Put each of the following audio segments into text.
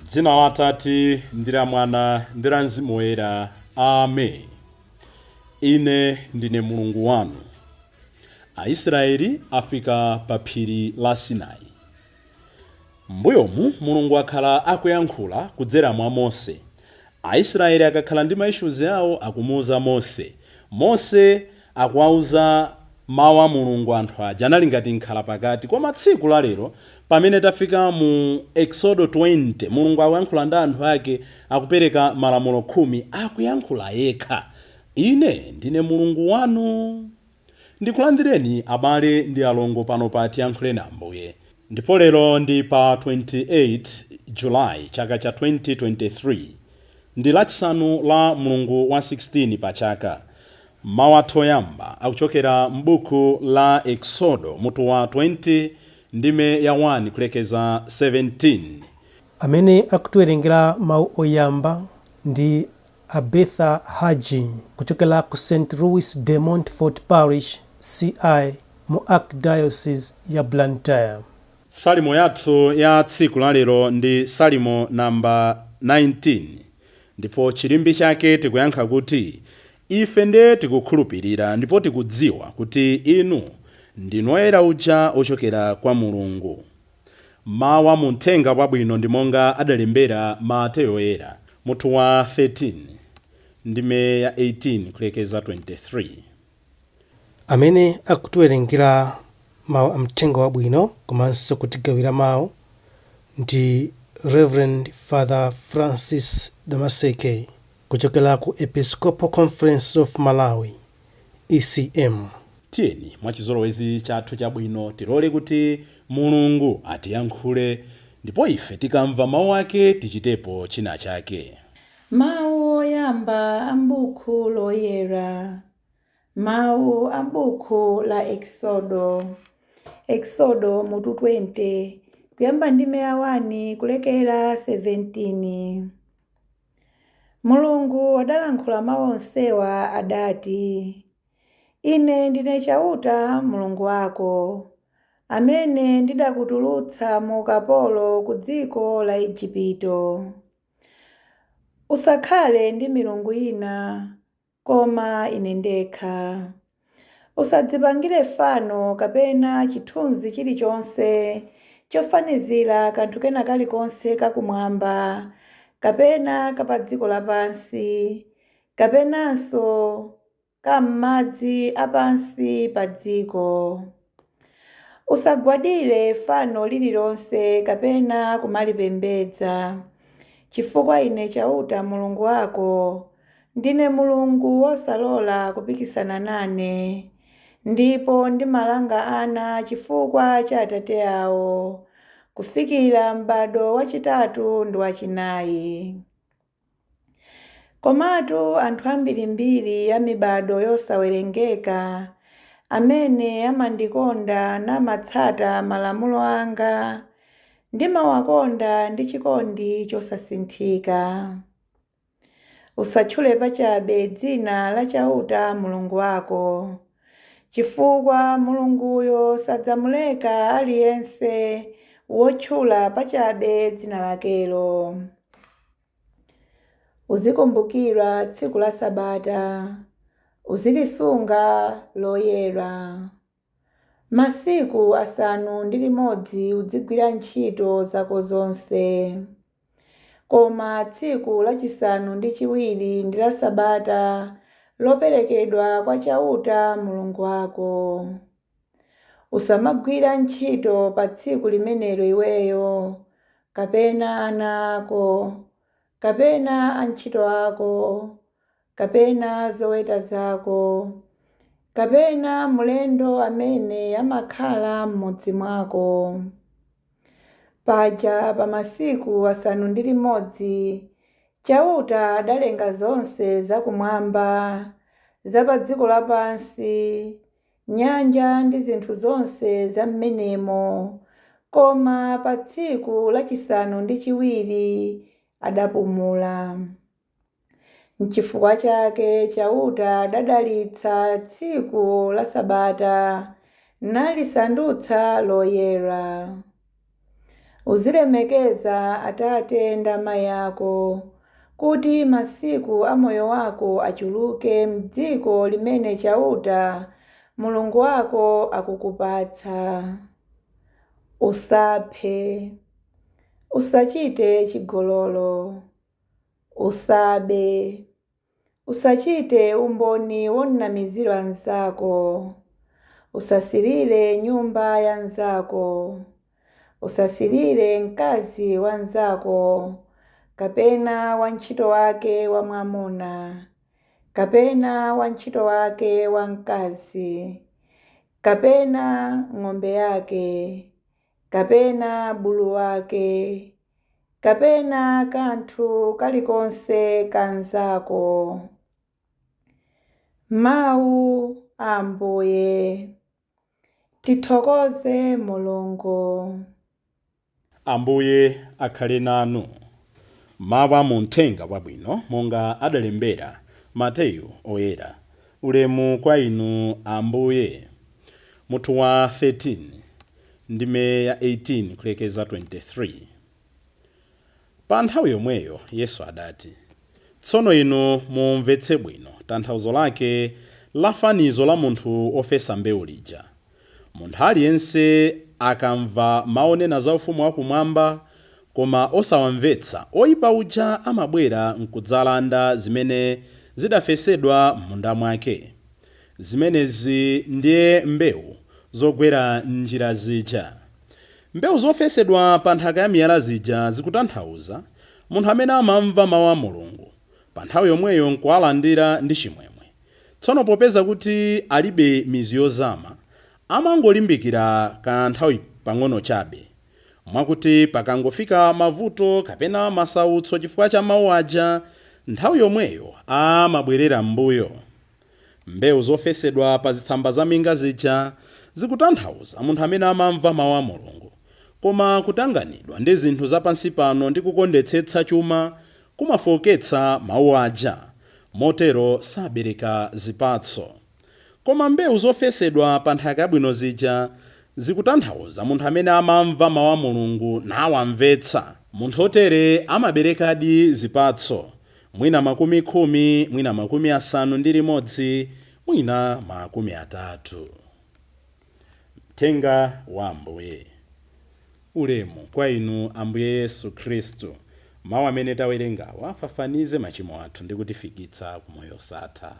Dzina la Atate ndi la Mwana ndi la Mzimu Woyera. Amen. Ine ndine Mulungu wanu. Aisraeli afika pa phiri la Sinai. M'mbuyomu Mulungu akhala akuyankhula kudzera mwa Mose. Aisraeli akakhala ndi ma issues awo akumuuza Mose. Mose akuwauza mawu a Mulungu anthu aja anali ngati mkhala pakati. Koma tsiku la lero pamene tafika mu Exodo 20 Mulungu akuyankhula ndi anthu ake akupereka malamulo 10 akuyankhula yekha. Ine ndine Mulungu wanu. Ndikulandireni abale ndi alongo pano pa Tiyankhuleni Ambuye. Ndipo lero ndi pa 28 July chaka cha 2023. Ndi lachisanu la mlungu wa 16 pa chaka. Mawu athu oyamba akuchokera m'buku la Exodo mutu wa 20 ndime ya 1 kulekeza 17. Amene akutiwerengera mawu oyamba ndi a Bertha Haji kuchokera ku St. Louis de Montfort Parish CI mu Archdiocese ya Blantyre. Salimo yathu ya tsiku la lero ndi Salimo namba 19 ndipo chilimbi chake tikuyankha kuti ife ndiye tikukhulupirira ndipo tikudziwa kuti inu ndinu Woyera uja ochokera kwa Mulungu. Mawu a mu Mthenga Wabwino ndi monga adalembera Mateyo Woyera, mutu wa 13, ndime ya 18 kulekeza 23. Amene akutiwerengera mawu a Mthenga Wabwino komanso kutigawira mawu ndi Rev. Father Francis Damaseke kuchokera ku Episcopal Conference of Malawi, ECM. Tiyeni mwachizolowezi chathu chabwino tilole kuti Mulungu atiyankhule ndipo ife tikamva mawu ake tichitepo china chake. Mawu oyamba a m'buku loyera. Mawu a m'buku la Eksodo. Eksodo mutu 20, kuyamba ndime ya 1 kulekera 17. Mulungu adalankhula mawu onsewa adati, Ine ndine Chauta Mulungu wako, amene ndidakutulutsa mu ukapolo ku dziko la Ejipito. Usakhale ndi milungu ina koma ine ndekha. Usadzipangire fano kapena chithunzi chilichonse chofanizira kanthu kena kalikonse kakumwamba kapena kapadziko lapansi kapenanso kam'madzi a pansi pa dziko. Usagwadire fano lililonse kapena kumalipembedza, chifukwa Ine Chauta Mulungu wako ndine Mulungu wosalola kupikisana nane, ndipo ndimalanga ana chifukwa cha atate awo, kufikira m'bado wachitatu ndi wachinayi. Komatu anthu ambirimbiri a mibado yosawerengeka, amene amandikonda namatsata malamulo anga, ndimawakonda ndi chikondi chosasinthika. Usatchule pachabe dzina la Chauta Mulungu wako, chifukwa Mulunguyo sadzamuleka aliyense wotchula pachabe dzina lakelo. Uzikumbukira tsiku la Sabata, uzilisunga loyera. Masiku 6 uzigwira ntchito zako zonse. Koma tsiku lachisanu ndi chiwiri ndi la Sabata loperekedwa kwa Chauta Mulungu wako. Usamagwira ntchito pa tsiku limenelo iweyo, kapena ana ako, kapena antchito ako, kapena zoweta zako, kapena mlendo amene amakhala m'mudzi mwako. Paja pa masiku 6 Chauta adalenga zonse zakumwamba, za pa dziko lapansi, nyanja ndi zinthu zonse za m'menemo, koma pa tsiku lachisanu ndi chiwiri adapumula. N'chifukwa chake Chauta adadalitsa tsiku la Sabata nalisandutsa loyera. Uzilemekeza atate ndi amayi ako, kuti masiku a moyo wako achuluke m'dziko limene Chauta Mulungu wako akukupatsa. Usaphe. Usachite chigololo. Usabe. Usachite umboni wonamizira mnzako. Usasirire nyumba ya mnzako. Usasirire mkazi wa mnzako, kapena wantchito wake wamwamuna, kapena wantchito wake wamkazi, kapena ng'ombe yake, kapena bulu wake, kapena kanthu kalikonse ka mnzako. Mawu a Ambuye. Tithokoze Mulungu. Ambuye akhale nanu. Mawu a muthenga wabwino monga adalembera Mateyu Oyera. Ulemu kwa inu, Ambuye. Mutu wa 13, ndime ya 18 kulekeza 23. Pa nthawi yomweyo Yesu adati, "Tsono inu mumvetse bwino tanthauzo lake la fanizo la munthu ofesa mbewu lija. Munthu aliyense akamva maonena za ufumu wakumwamba koma osawamvetsa, oyipa uja amabwera nkudzalanda zimene zidafesedwa m'munda mwake. Zimenezi ndiye mbewu zogwera njira zija. Mbewu zofesedwa pa nthaka ya miyala zija zikutanthauza munthu amene amamva mawu a Mulungu, pa nthawi yomweyo nkuwalandira ndi chimwemwe. Tsono popeza kuti alibe mizu yozama, amangolimbikira kanthawi pang'ono chabe, mwakuti pakangofika mavuto kapena masautso chifukwa cha mawu aja, nthawi yomweyo amabwerera m'mbuyo. Mbewu zofesedwa pa zitsamba za minga zija zikutanthauza munthu amene amamva mawu a Mulungu, koma kutanganidwa ndi zinthu zapansi pano ndi kukondetsetsa chuma kumafowoketsa mawu aja, motero sabereka zipatso. Koma mbewu zofesedwa pa nthaka yabwino zija zikutanthauza munthu amene amamva mawu a Mulungu nawamvetsa. Munthu otere amaberekadi zipatso, mwina 10, mwina 60, mwina 30." Mthenga wa Ambuye. Ulemu kwa inu, Ambuye Yesu Khristu. Mawu amene tawerengawa afafanize machimo athu ndi kutifikitsa ku moyo osatha.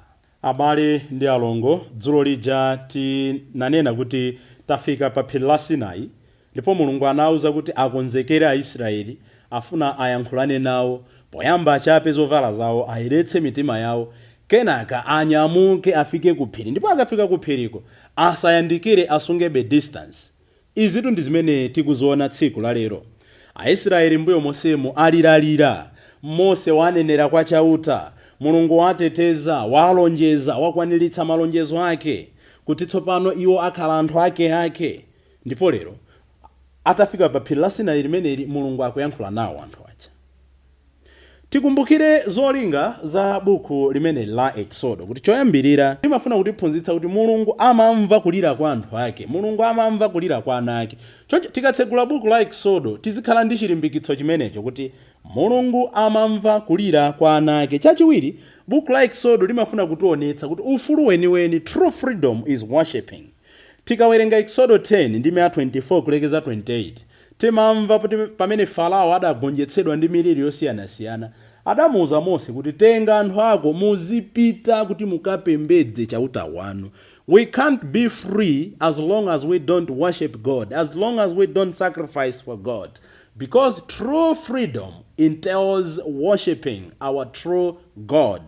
Abale ndi alongo, dzulo lija tinanena kuti tafika pa phiri la Sinai, ndipo Mulungu anawuza kuti akonzekere Aisraeli, afuna ayankhulane nawo. Poyamba achape zovala zawo, ayeretse mitima yawo, kenaka anyamuke afike ku phiri, ndipo akafika ku phiriko asayandikire, asungebe distance. Izitu ndi zimene tikuziona tsiku la lero. Aisraeli mbuyo monsemu aliralira. Mose wanenera kwa Chauta, Mulungu wateteza, walonjeza, wakwaniritsa malonjezo ake kuti tsopano iwo akhala anthu ake ake. Ndipo lero atafika pa phiri la Sinai limeneli, Mulungu akuyankhula nawo anthu aja. Tikumbukire zolinga za buku limeneli la Exodo, kuti choyambirira limafuna kutiphunzitsa kuti Mulungu amamva kulira kwa anthu ake, Mulungu amamva kulira kwa ana ake. Choncho tikatsegula buku la Exodo tizikhala ndi chilimbikitso chimenecho kuti Mulungu amamva kulira kwa ana ake. Chachiwiri, buku la Exodo limafuna kutionetsa kuti ufulu weniweni, true freedom, is worshiping. Tikawerenga Exodo 10 ndi 24 kulekeza 28, timamva kuti pamene Farao adagonjetsedwa ndi miliri yosiyanasiyana, adamuwuza Mose kuti, "Tenga anthu ako muzipita kuti mukapembedze Chauta wanu." We can't be free as long as we don't worship God, as long as we don't sacrifice for God, because true freedom entails worshiping our true God.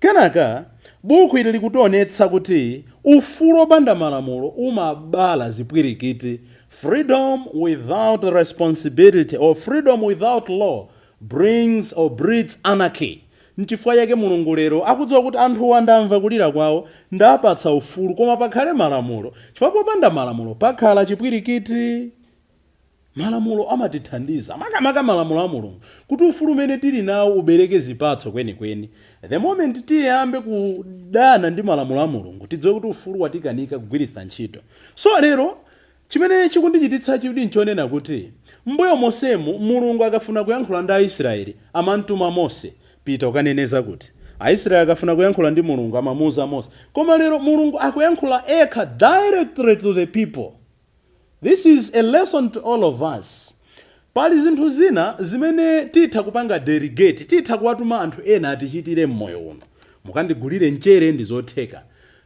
Kenaka buku ili likutionetsa kuti ufulu wopanda malamulo umabala zipwirikiti. Freedom without responsibility or freedom without law brings or breeds anarchy. Nchifukwa chake Mulungu lero akudziwa kuti anthuwa ndamva kulira kwawo, ndapatsa ufulu, koma pakhale malamulo, chifukwa popanda malamulo pakhala chipwirikiti. Malamulo amatithandiza, makamaka malamulo a Mulungu, kuti ufulu umene tili nawo ubereke zipatso kwenikweni. The moment tiyambe kudana ndi malamulo a Mulungu, tidziwe kuti ufulu watikanika kugwiritsa ntchito. So lero chimene chikundichititsa chidwi nchonena kuti Mbuyo mosemu Mulungu akafuna kuyankhula ndi Aisraeli amamtuma Mose, "Pita ukaneneza kuti." Aisraeli akafuna kuyankhula ndi Mulungu amamuuza Mose. Koma lero Mulungu akuyankhula ekha directly to the people. This is a lesson to all of us. Pali zinthu zina zimene titha kupanga delegate, titha kuwatuma anthu ena atichitire mmoyo uno. Mukandigulire mchere, ndi zotheka.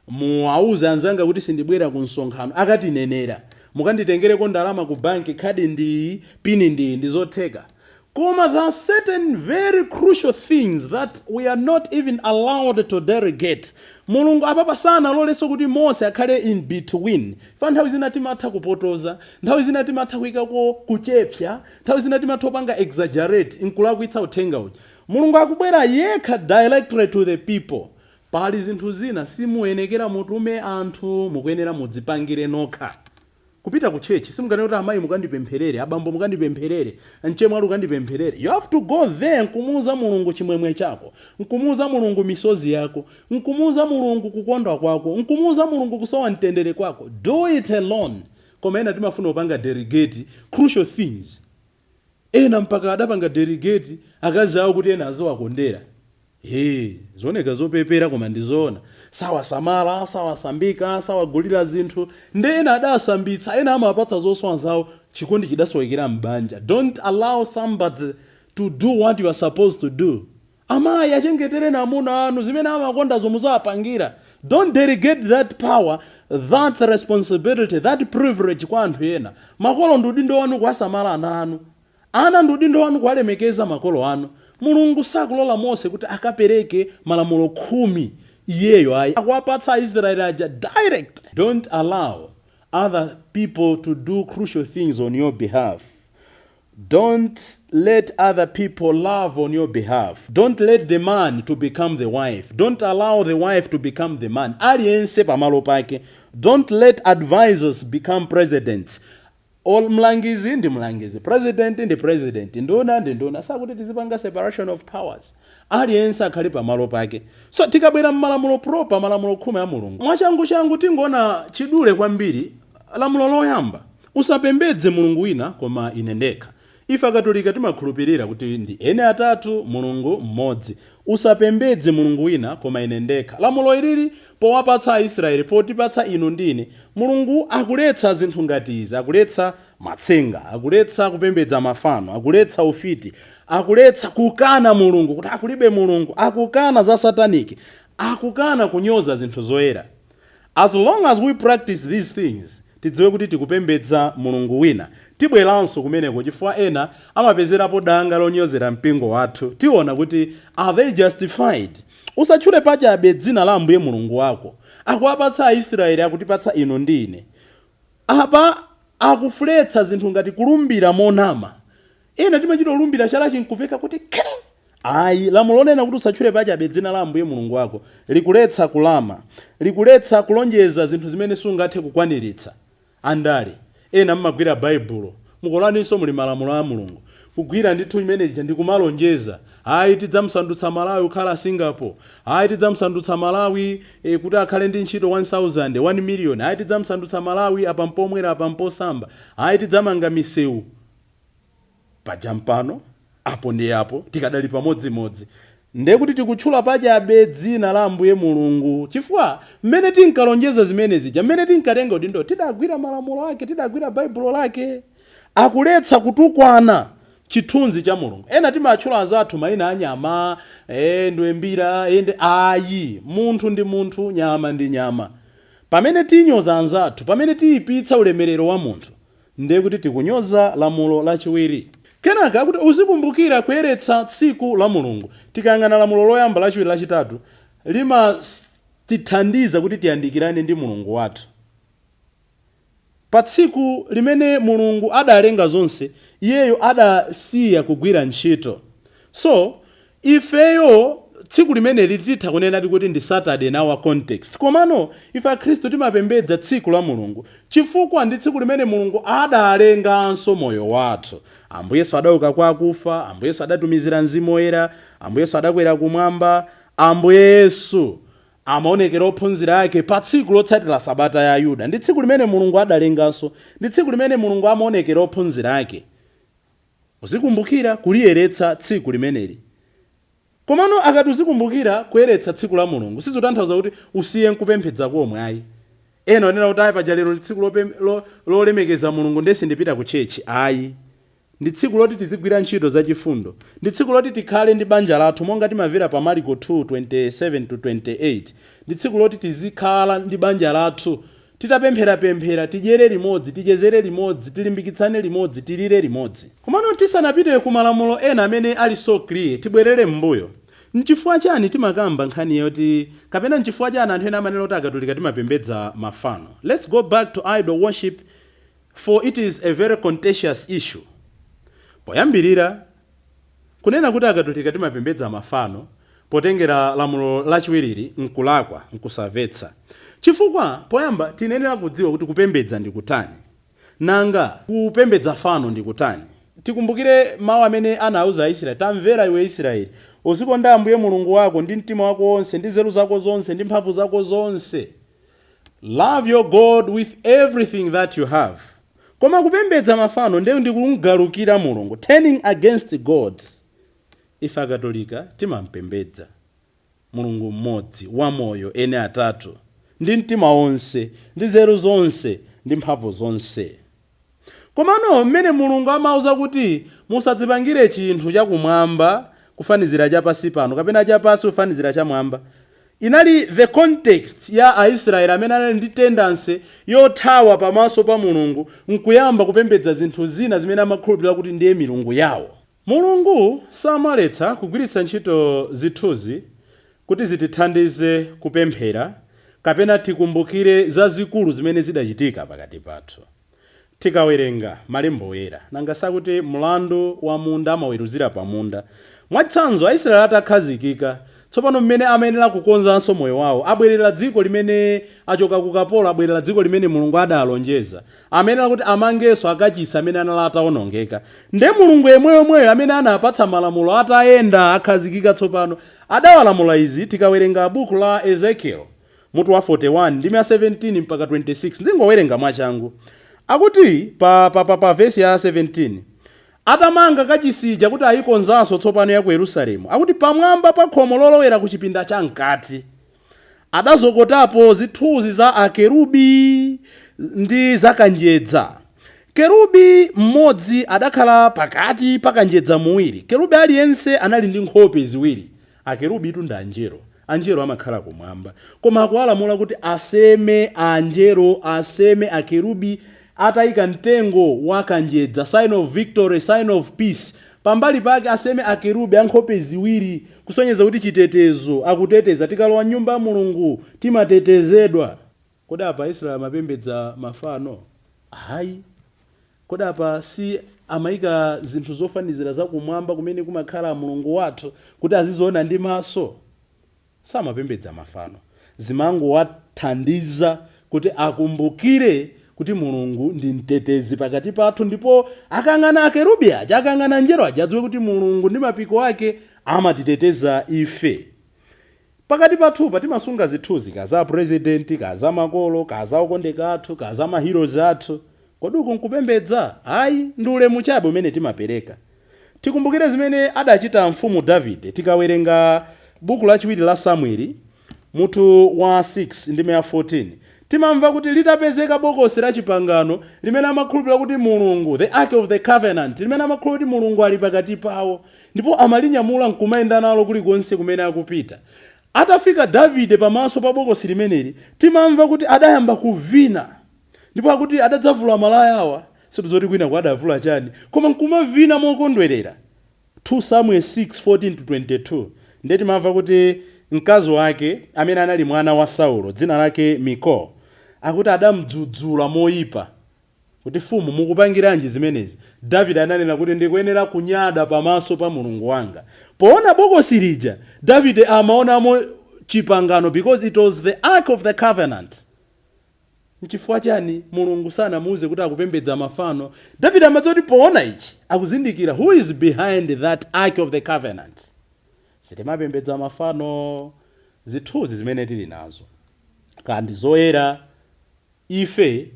Muwauze anzanga kuti sindibwera ku msonkhano, akatinenera. Mukanditengereko ndalama ku banki, khadi ndiyi, PIN ndiyi, ndi zotheka. Koma there are certain very crucial things that we are not even allowed to delegate. Mulungu apapa sanalolenso kuti Mose akhale in between. Fa nthawi zina timatha kupotoza, nthawi zina timatha kuyikako kuchepsa, nthawi zina timatha kupanga exaggerate nkulakwitsa uthenga uja. Mulungu akubwera yekha directly to the people. Pali zinthu zina simuyenekera mutume anthu, mukuyenera mudzipangire nokha. Kupita ku church, simunganene kuti, "Amayi, mukandipempherere, abambo, mukandipempherere, mchemwali, ukandipempherere." You have to go there nkumuuza Mulungu chimwemwe chako, nkumuuza Mulungu misozi yako, nkumuuza Mulungu kukondwa kwako, nkumuuza Mulungu kusowa mtendere kwako. Do it alone. Koma ena timafuna kupanga delegate crucial things. Ena mpaka adapanga delegate akazi awo kuti ena azowakondera. He, zioneka zopepera koma ndizoona. Sawasamala, sawasambika, sawagulira zinthu. Ndi ena adasambitsa, ena amapatsa zosowa zawo, chikondi chidasowekera m'banja. Don't allow somebody to do what you are supposed to do. Amayi, achengetereni amuna anu, zimene amakondazo muzawapangira. Don't delegate that power, that responsibility, that privilege kwa anthu ena. Makolo, ndi udindo wanu kuwasamala ana anu. Ana, ndi udindo wanu kuwalemekeza makolo anu. Mulungu sakulola Mose kuti akapereke malamulo 10 iyeyo, ayi. Akuwapatsa Aisraeli aja direct. Don't allow other people to do crucial things on your behalf. Don't let other people love on your behalf. Don't let the man to become the wife. Don't allow the wife to become the man. Aliyense pamalo pake. Don't let advisors become presidents. All mlangizi ndi mlangizi, president ndi president, nduna ndi nduna. Sakuti tizipanga separation of powers. Aliyense akhale pamalo pake. So tikabwera mmalamulo proper, malamulo 10 a Mulungu, mwachangu changu tingoona chidule kwambiri. Lamulo loyamba, "Usapembedze mulungu wina koma ine ndekha." Ife Akatolika timakhulupirira kuti ndi ene atatu, Mulungu mmodzi. "Usapembedze mulungu wina koma ine ndekha." Lamulo ilili powapatsa Aisraeli, potipatsa inu ndine, Mulungu akuletsa zinthu ngati izi: akuletsa matsenga, akuletsa kupembedza mafano, akuletsa ufiti, akuletsa kukana Mulungu kuti akulibe Mulungu, akukana za satanic, akukana kunyoza zinthu zoyera. As long as we practice these things, tidziwe kuti tikupembedza mulungu wina. Tibweranso kumeneko chifukwa ena amapezerapo danga lonyozera mpingo wathu. Tiona kuti are they justified? "Usatchule pachabe dzina la Ambuye Mulungu wako." Akuwapatsa Aisraeli, akutipatsa inu ndi ine. Apa akufuletsa zinthu ngati kulumbira monama. Ena timachita kulumbira chala chinkuveka kuti ke. Ayi, lamulo lonena kuti usatchule pachabe dzina la Ambuye Mulungu wako likuletsa kulama, likuletsa kulonjeza zinthu zimene sungathe kukwaniritsa. Andale ena mmagwira Baibulo, mukolaninso muli malamulo a Mulungu, kugwira ndithu imeneja ndikumalonjeza, "Ayi, tidzamsandutsa Malawi kukhala Singapore. Ayi, tidzamsandutsa Malawi kuti akhale ndi ntchito 1000, 1 million. Ayi, tidzamsandutsa Malawi apa mpomwera, apa mposamba. Ayi, tidzamanga misewu." Paja mpano apo ndi apo tikadali pamodzimodzi. Ndiye kuti tikutchula pachabe dzina la Ambuye Mulungu, chifukwa mmene tinkalonjeza zimene zija, mmene tinkatenga udindo, tidagwira malamulo ake, tidagwira Baibulo lake. Akuletsa kutukwana chithunzi cha Mulungu. Ena timatchula anzathu mayina anyama, ndiwe mbira, ende. Ayi, munthu ndi munthu, nyama ndi nyama. Pamene tinyoza anzathu, pamene tiyipitsa ulemerero wa munthu, ndiye kuti tikunyoza lamulo lachiwiri. Kenaka kuti uzikumbukira kuyeretsa tsiku la Mulungu. Tikayang'ana lamulo loyamba, lachiwiri, lachitatu, limatithandiza kuti tiyandikirane ndi Mulungu wathu. Pa tsiku limene Mulungu adalenga zonse, iyeyo adasiya kugwira ntchito. So ifeyo tsiku limeneli titha kunena kuti ndi Saturday in our context. Komano ife Akhristu timapembedza tsiku la Mulungu chifukwa ndi tsiku limene Mulungu adalenganso moyo wathu. Ambuye Yesu adauka kwa akufa, Ambuye Yesu adatumizira Mzimu Woyera, Ambuye Yesu adakwera kumwamba. Ambuye Yesu amaonekera ophunzira ake pa tsiku lotsatira sabata ya Yuda. Ndi tsiku limene Mulungu adalenganso, ndi tsiku limene Mulungu amaonekera ophunzira ake. Uzikumbukira kuliyeretsa tsiku limeneli. Komano akati uzikumbukira kuyeretsa tsiku la Mulungu, sizotanthauza kuti usiye nkupembedza komwe, ayi. Ena onena kuti, "Ayi, paja lero ndi tsiku lolemekeza Mulungu, ndesi ndipita ku church." Ayi, ndi tsiku loti tizigwira ntchito zachifundo, ndi tsiku loti tikhale ndi banja lathu, monga timamvera pa Marko 2:27 to 28. Ndi tsiku loti tizikhala ndi banja lathu, titapempherapemphera, tidyere limodzi, tichezere limodzi, tilimbikitsane limodzi, tilire limodzi. Komano tisanapite ku malamulo ena amene ali so clear, tibwerere m'mbuyo. Nchifukwa chani timakamba nkhani yoti, kapena nchifukwa chani anthu ena amanena kuti Akatolika timapembedza mafano? Let's go back to idol worship, for it is a very contentious issue. Poyambirira, kunena kuti Akatolika timapembedza mafano potengera lamulo lachiwiriri nkulakwa, nkusamvetsa, chifukwa poyamba tinenera kudziwa kuti kupembedza ndi kutani, nanga kupembedza fano ndi kutani. Tikumbukire mawu amene anawuza Aisraeli: "Tamvera iwe Israeli, uzikonda Ambuye Mulungu wako ndi mtima wako wonse, ndi nzeru zako zonse, ndi mphamvu zako zonse." Love your God with everything that you have. Koma kupembedza mafano ndiye ndi kumgalukira Mulungu, turning against God. Ife Akatolika timampembedza Mulungu mmodzi wamoyo, ene atatu, ndi mtima wonse, ndi nzeru zonse, ndi mphamvu zonse. Komano mmene Mulungu amauza kuti musadzipangire chinthu chakumwamba kufanizira chapasi pano, kapena chapasi kufanizira chamwamba, inali the context ya Aisraeli amene anali ndi tendency yothawa pamaso pa Mulungu nkuyamba kupembedza zinthu zina zimene amakhulupirira kuti ndiye milungu yawo. Mulungu samaletsa kugwiritsa ntchito zithunzi kuti zitithandize kupemphera kapena tikumbukire zazikulu zimene zidachitika pakati pathu. Tikawerenga malembo oyera, nanga sakuti mlandu wa munda amaweruzira pa munda? Mwachitsanzo, Aisraeli atakhazikika tsopano, mmene amayenera kukonzanso moyo wawo, abwerera dziko limene achoka ku kapolo, abwerera dziko limene Mulungu adalonjeza, amayenera kuti amangenso akachisi amene anali atawonongeka. Nde Mulungu yemweyomweyo amene anapatsa malamulo, atayenda akhazikika tsopano, adawalamula izi. Tikawerenga buku la Ezekiel mutu wa 41 ndime ya 17 mpaka 26, ndingowerenga mwachangu, akuti pa vesi ya 17, atamanga kachisija kuti ayikonzanso tsopano ya ku Yerusalemu, akuti pamwamba pa khomo lolowera ku chipinda chamkati adazokotapo zithunzi za akerubi ndi za kanjedza. Kerubi mmodzi adakhala pakati pa kanjedza muwiri. Kerubi aliyense anali ndi nkhope ziwiri. Akerubi itu ndi anjelo. Anjelo amakhala kumwamba, koma akuwalamula kuti aseme anjelo, aseme akerubi atayika mtengo wa kanjedza, sign of victory, sign of peace. Pambali pake aseme akerubi ankhope ziwiri, kusonyeza kuti chitetezo, akuteteza. Tikalowa nyumba ya Mulungu timatetezedwa. Kodi apa Aisraeli amapembedza mafano? Hayi. Kodi apa si amayika zinthu zofanizira zakumwamba kumene kumakhala Mulungu wathu kuti aziziona ndi maso? Samapembedza mafano, zimangowathandiza kuti akumbukire kuti Mulungu ndi mtetezi pakati pathu, ndipo akang'ana akerubi aja, akang'ana anjelo aja, adziwe kuti Mulungu ndi mapiko ake amatiteteza ife. Pakati pathupa timasunga zithunzi kaza president, kaza makolo, kaza okondeka athu, kaza ma heroes athu. Kodi uku nkupembedza? Ayi, ndi ulemu chabe umene timapereka. Tikumbukire zimene adachita mfumu Davide. Tikawerenga buku lachiwiri la Samueli mutu wa 6 ndime ya 14, timamva kuti litapezeka bokosi la chipangano limene amakhulupirira kuti Mulungu, the Ark of the Covenant, limene amakhulupirira kuti Mulungu ali pakati pawo, ndipo amalinyamula nkumayenda nalo kulikonse kumene akupita, atafika Davide pamaso pa bokosi limeneli, timamva kuti adayamba kuvina, ndipo akuti adadzavula malaya awa. Situzoti kwina ku adavula chani, koma nkumavina mokondwerera. 2 Samuel 6:14 to 22. Ndiye timamva kuti mkazi wake amene anali mwana wa Saulo, dzina lake Mikol, akuti adamdzudzula moyipa kuti, "Fumu, mukupangiranji zimenezi?" Davide ananena kuti, "Ndikuyenera kunyada pamaso pa Mulungu wanga." Poona bokosi lija, Davide amaonamo chipangano, because it was the Ark of the Covenant. Nchifukwa chani Mulungu sanamuuze kuti akupembedza mafano? Davide amadziwa kuti poona ichi akuzindikira who is behind that Ark of the Covenant. Sitimapembedza mafano. Zithunzi zimene tili nazo kandi zoyera, ife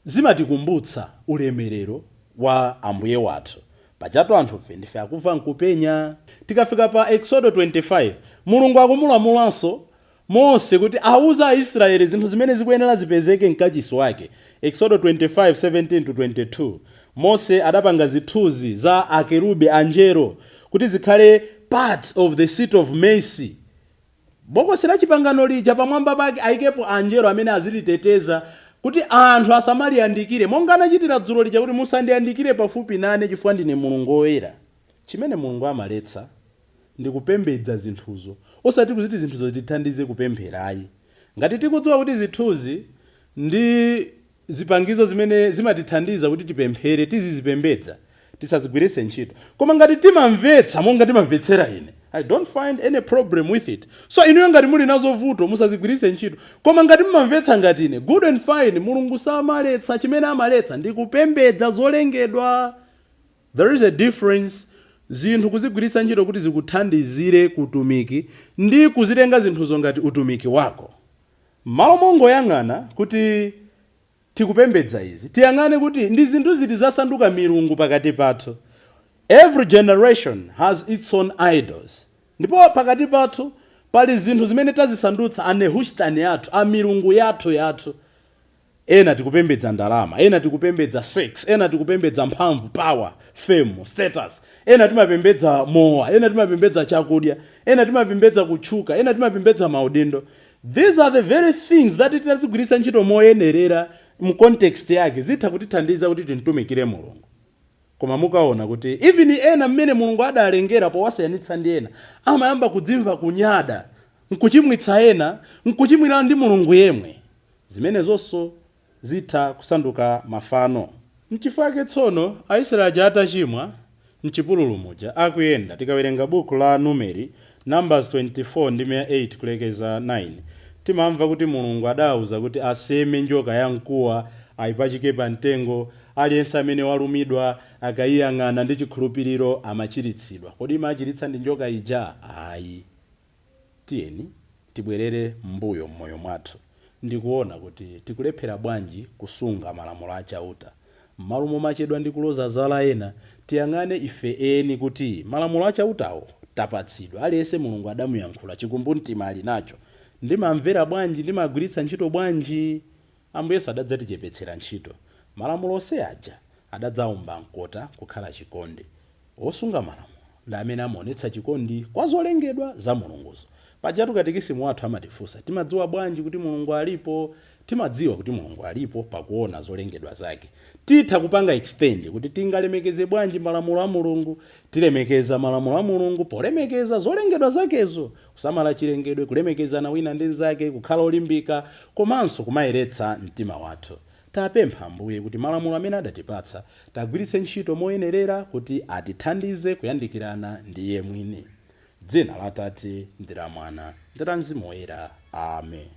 zimatikumbutsa ulemerero wa Ambuye wathu. Pajatu anthufe ndife akumva nkupenya. Tikafika pa Exodo 25, Mulungu akumulamulanso Mose kuti auze Aisraeli zinthu zimene zikuyenera zipezeke mkachisi wake. Exodo 25, 17 to 22. Mose adapanga zithunzi za akerubi, anjelo, kuti zikhale part of the seat of mercy. Bokosi la chipangano lija, pamwamba pake ayikepo anjelo amene aziliteteza kuti anthu asamaliyandikire, monga anachitira dzulo lija kuti musandiyandikire pafupi nane chifukwa ndine Mulungu woyera. Chimene Mulungu amaletsa ndi kupembedza zinthuzo, osati kuziti zinthuzo zitithandize kupempherayi. Ngati tikudziwa kuti zithunzi ndi zipangizo zimene zimatithandiza kuti tipemphere, tizizipembedza, tisazigwiritse ntchito. Koma ngati timamvetsa monga timamvetsera ine, I don't find any problem with it. So inuyo ngati muli nazo vuto, musazigwiritse ntchito. Koma ngati mumamvetsa ngati ine, good and fine. Mulungu samaletsa. Chimene amaletsa ndi kupembedza zolengedwa. There is a difference, zinthu kuzigwiritsa ntchito kuti zikuthandizire kutumiki ndi kuzitenga zinthuzo ngati utumiki wako. Malo mongoyang'ana kuti tikupembedza izi, tiyang'ane kuti ndi zinthu ziti zasanduka milungu pakati pathu. Every generation has its own idols. Ndipo pakati pathu pali zinthu zimene tazisandutsa anehushitani athu, a milungu yathu yathu. Ena tikupembedza ndalama, ena tikupembedza sex, ena tikupembedza mphamvu, power, fame, status, ena timapembedza mowa, ena timapembedza chakudya, ena timapembedza kutchuka, ena timapembedza maudindo. These are the very things that titazigwiritsa ntchito moyenerera mu context yake, zitha kutithandiza kuti timtumikire Mulungu. Koma mukaona kuti even ena, mmene Mulungu adalengera powasiyanitsa ndi ena, amayamba kudzimva kunyada, nkuchimwitsa ena, nkuchimwira ndi Mulungu yemwe. Zimenezonso zitha kusanduka mafano. Nchifukwa chake tsono Aisraeli aja atachimwa mchipululu muja akuyenda, tikawerenga buku la Numeri, Numbers 24 ndi 8 kulekeza 9, timamva kuti Mulungu adawuza kuti aseme njoka yamkuwa, ayipachike pa mtengo. Aliyense amene walumidwa akayiyang'ana ndi chikhulupiriro amachiritsidwa. Kodi imachiritsa ndi njoka ija? Ayi. Tiyeni tibwerere m'mbuyo m'moyo mwathu ndikuona kuti tikulephera bwanji kusunga malamulo achauta. M'malo momachedwa ndi kuloza zala ena, tiyang'ane ife eni kuti malamulo achautawo tapatsidwa, aliyense Mulungu adamuyankhula, chikumbumtima ali nacho, ndimamvera bwanji? Ndimagwiritsa ntchito bwanji? Ambuye Yesu adadzatichepetsera ntchito. Malamulo onse aja adadzawumba mkota kukhala chikondi. Osunga malamulo ndi amene amaonetsa chikondi kwa zolengedwa za Mulunguzo. Pajatu katikisimu wathu amatifunsa, timadziwa bwanji kuti Mulungu alipo? Timadziwa kuti Mulungu alipo pakuona zolengedwa zake. Titha kupanga extend kuti tingalemekeze bwanji malamulo a Mulungu? Tilemekeza malamulo a Mulungu polemekeza zolengedwa zakezo, kusamala chilengedwe, kulemekezana wina ndi mnzake, kukhala olimbika, komanso kumayeretsa mtima wathu. Tapempha Ambuye kuti malamulo amene adatipatsa tagwiritse ntchito moyenerera kuti atithandize kuyandikirana ndi iye mwini. Dzina la Atate ndi la Mwana ndi la Mzimu Woyera. Amen.